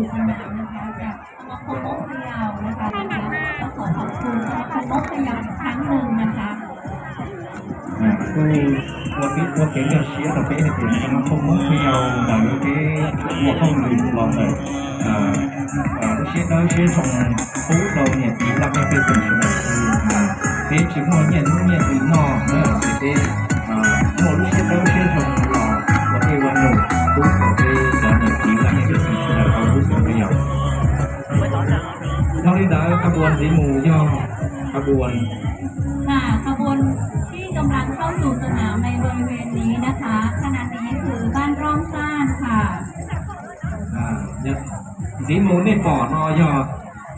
นะคะ จากสมาคมมงพะเยานะคะ แล้วก็ขอขอบคุณสมาคมมงพะเยาอีกครั้งหนึ่งนะคะ อ่า ผู้ ผู้ที่ ผู้เขียนเรื่องเชียร์ต่อไปเนี่ย เป็นสมาคมมงพะเยา เดี๋ยวนี้ พวกเขาอยู่รวมเลย อ่า อ่า lub siab dawb siab zoo pub rau niam txiv laj mej pej xeem sawv daws, peb tsis muaj nyiaj hnub nyiaj hli noj na, ces peb muaj lub siab dawb siab zoo los ua tej vaj loog pub rau peb cov niam txiv laj mej pej xeem sawv daws tau pub rau peb yom. Yog li ntawd ขบวน ntxiv mus yog ขบวน ค่ะ ขบวนที่กำลังเข้าสู่สนามในบริเวณนี้นะคะ ขณะนี้คือบ้านร่องซ่านค่ะ Ntxiv mus nej pom no yog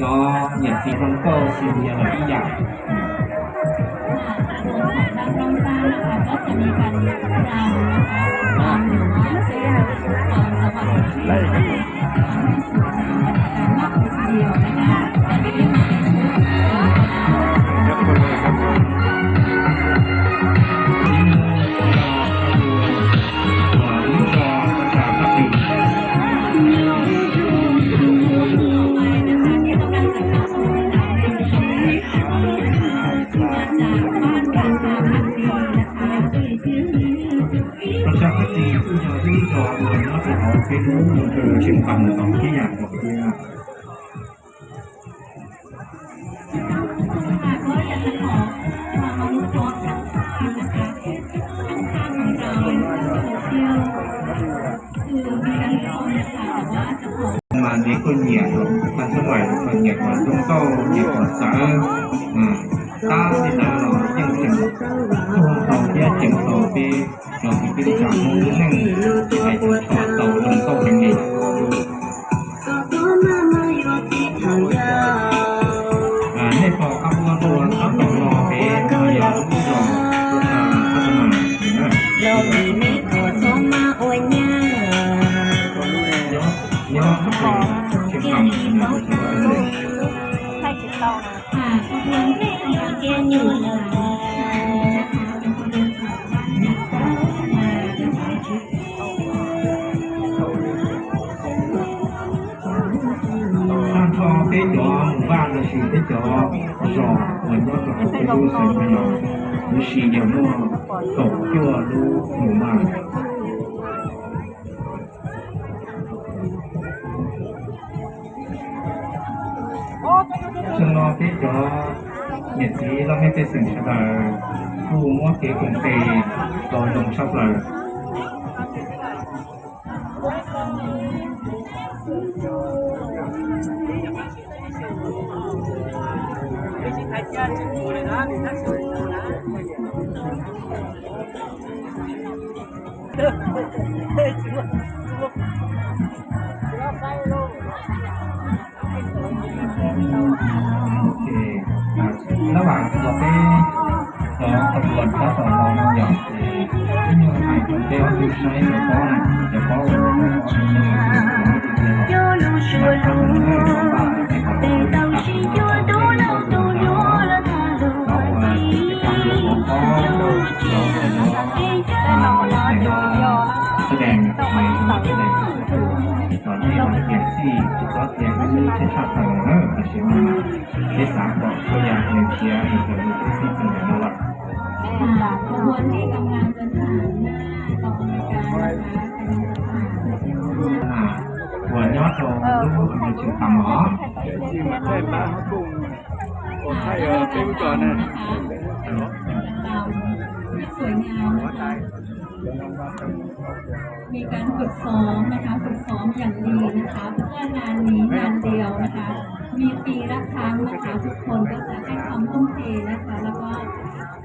cov niam txiv hluas nkauj Xilias lawm ib yam. ค่ะ ขบวนของบ้านร่องซ่านนะคะ ก็จะมีการรำนะคะ รำหรือว่าเต้นตามจังหวะของเพลง ทำให้สวยงามอลังการมากเลยทีเดียวนะคะ อันนี้มาในชุด ต่อไปนะคะ ที่กำลังจะเข้าสู่สนามในวันนี้ มาจากบ้านราคาพักดีนะคะ ประชาพักดี cũng do lub zos nyob rau hauv peb lub อำเภอเชียงคำ tau ib yam nkaus thiab. ค่ะ ก็อยากจะขอความเคารพทักทายนะคะ ข้างๆของเราในโซเชียล คือมีการทุกคนนะคะ แต่ว่าจะขอ Mas nws kuj nyiam thaum xab vais, nyiam thaum zoo nkauj, nyiam thaum txawv, tab li ntawd los yeej tseem txuag tau thiab ceev tau peb cov kwv tij neej tsa Hmoob lub neej, hais tias txhom tau zoo nkauj heev li. Nej pom qab ua tua tab tom los pem no yog lub zos Thab Tha Nas na. Nyob, nyob, nyob. ค่ะ ขบวนที่กำลังเคลื่อนอยู่นะคะ เป็นขบวนของบ้านนาซ่านนะคะ Tag nrho peb cov hmoob vaj lossis peb cov zos uas nyob rau hauv peb lub xeev no, huv si yog muaj kaum cuaj lub hmoob vaj. Xyoo no peb cov niam txiv laj mej pej xeem sawv daws kuj muab kev koom tes tau zoo tshaj plaws. Ok, nab vam los peb cov tab tom los no yog ib nyuag hais rau peb ob tug saib cov pob na, cov pob uas Sab dees, sab dees, cov nej los tias txij tsis txhob tias wb tshaj tawm na, tam sim no peb xav kom txhua yam nws khiav mus raws li peb txij txhua yam no lawm. Uas nyob rau lub hauv tsev tau os. สวยงามนะคะ มีการฝึกซ้อมนะคะ ฝึกซ้อมอย่างดีนะคะ เพื่องานนี้งานเดียวนะคะ มีปีละครั้งนะคะ ทุกคนก็จะให้ความทุ่มเทนะคะ แล้วก็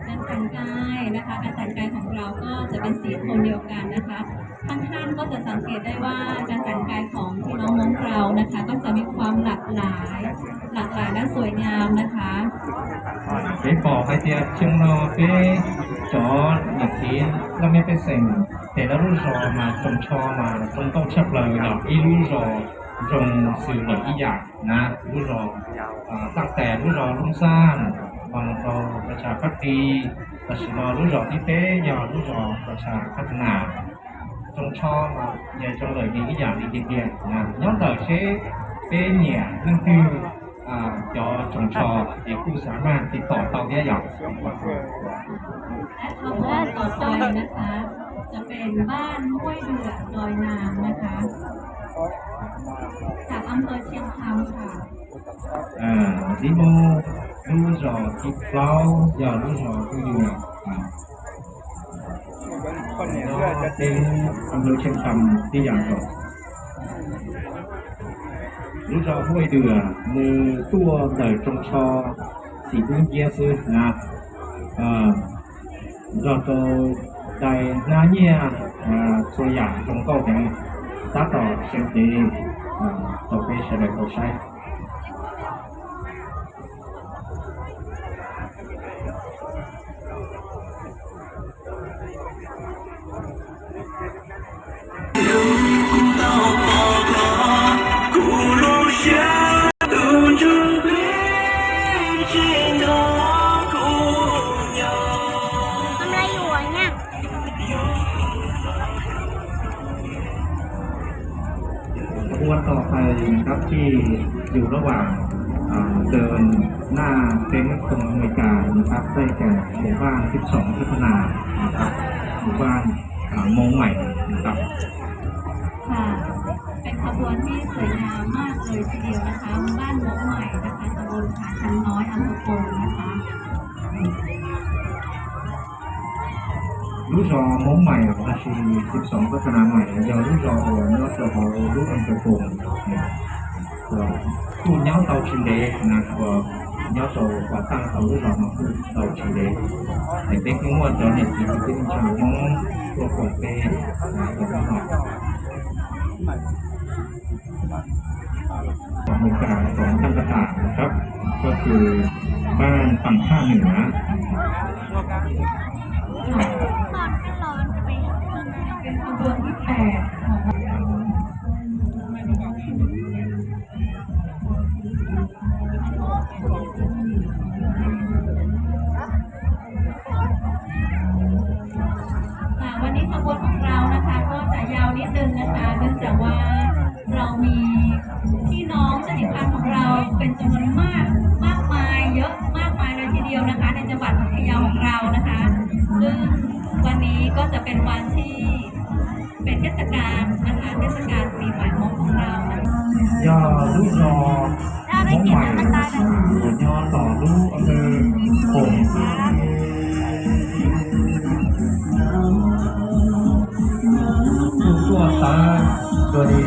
การแต่งกายนะคะ การแต่งกายของเราก็จะเป็นสีโทนเดียวกันนะคะ ท่านๆก็จะสังเกตได้ว่าการแต่งกายของพี่น้องมงเรานะคะ ก็จะมีความหลากหลาย หลากหลายและสวยงามนะคะ Peb pom hais tias xyoo no peb cov niam txiv laj mej pej xeem ces lawv lub zos mas tsoos tsho mas zoo nkauj tshaj plaws, yog ib lub zos zoo xws lawm ib yam na, lub zos Taj Tes, lub zos Loob Xaj, Pha Tha Nas, Pha Tha Nas, tam sim no lub zos thib peb yog lub zos Pha Tha Nas. Tsoos tsho mas yog zoo lawm nws ib yam li tiag tiag. Nyob ntawm seb peb nyiam leej twg cov tsoos tsho ces kuj xav mas tiv tom tau thiab yom. และขบวนต่อไปนะคะ จะเป็นบ้านห้วยเดือดดอยนางนะคะ จากอำเภอเชียงคำค่ะ Ntxiv mus lub zos thib plaub yog lub zos Hwj Dwg, nyob teb, nyob Cheej Kam tib yam nkaus. Lub zos Hwj Dwg nws tuaj ntawm Tsoos Tsho xis dub nciab xwb na, nrog rau dai hnab nyiaj, txhua yam zoo nkauj heev, tab tom seev cev rau peb sawv daws tau saib. Khua tau hais kab kij yus lab vam tawm naj teb mab khoom Amelikas nab teb kas mus vaj tib txhoom tub tha nas, mus vaj Hmoob Maiv nab. ค่ะ เป็นขบวนที่สวยงามมากเลยทีเดียวนะคะ บ้านโม้งใหม่นะคะ ตำบลผาช้างน้อย อำเภอคงนะคะ Lub zos Hmoob Maiv los sis tib txhoom tub tha nas Maiv yog lub zos uas nyob rau hauv lub a ntawm Foom, kuj nyob tau tsis ntev na, uas nyob rau uas tag tau lub zos no kuj tau tsis ntev. Es peb kuj muaj cov niam txiv kwv tij neej tsa Hmoob tuaj koom peb rau hnub no. Amelikas cov thaj kav tham nab, ko kws npaj pam thaj nwm na.ค่ะ วันนี้ขบวนของเรานะคะ ก็จะยาวนิดนึงนะคะ เนื่องจากว่าเรามีพี่น้องชาติพันธุ์ของเราเป็นจำนวนมาก มากมาย เยอะมากมายเลยทีเดียวนะคะ ในจังหวัดพะเยาของเรานะคะ ซึ่งวันนี้ก็จะเป็นวันที่ เป็นเทศกาลนะคะ เทศกาลปีใหม่ของพวกเรานะคะ Yog lub zos Hmoob Maiv uas nyob tom lub a ntawm Foom, kuj tuaj txawv dua li.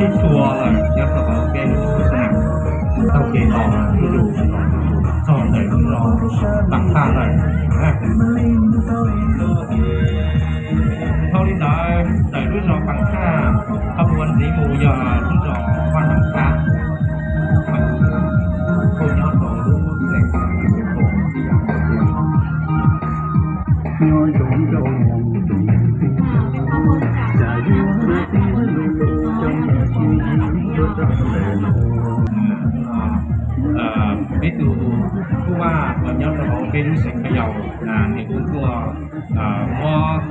Tib txhua lawm nyob rau hauv peb lub xab nam, taug kev los ib lus txog ntawm lub zos Pam Thaj lawm. Dhau li ntawd, ntawm lub zos Pam Thaj, qhov ua ntxiv mus yog lub zos Vaj Nam Thaj, kuj nyob rau lub xeev Foom ib yam nkaus thiab. Peb tus phoo vaj uas nyob rau hauv peb lub xeev Pha Yau, nws kuj tuaj muab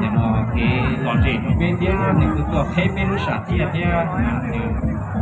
nim no kev lom zem rau peb thiab nws kuj tuaj qheb peb lub sam thiaj thiab nws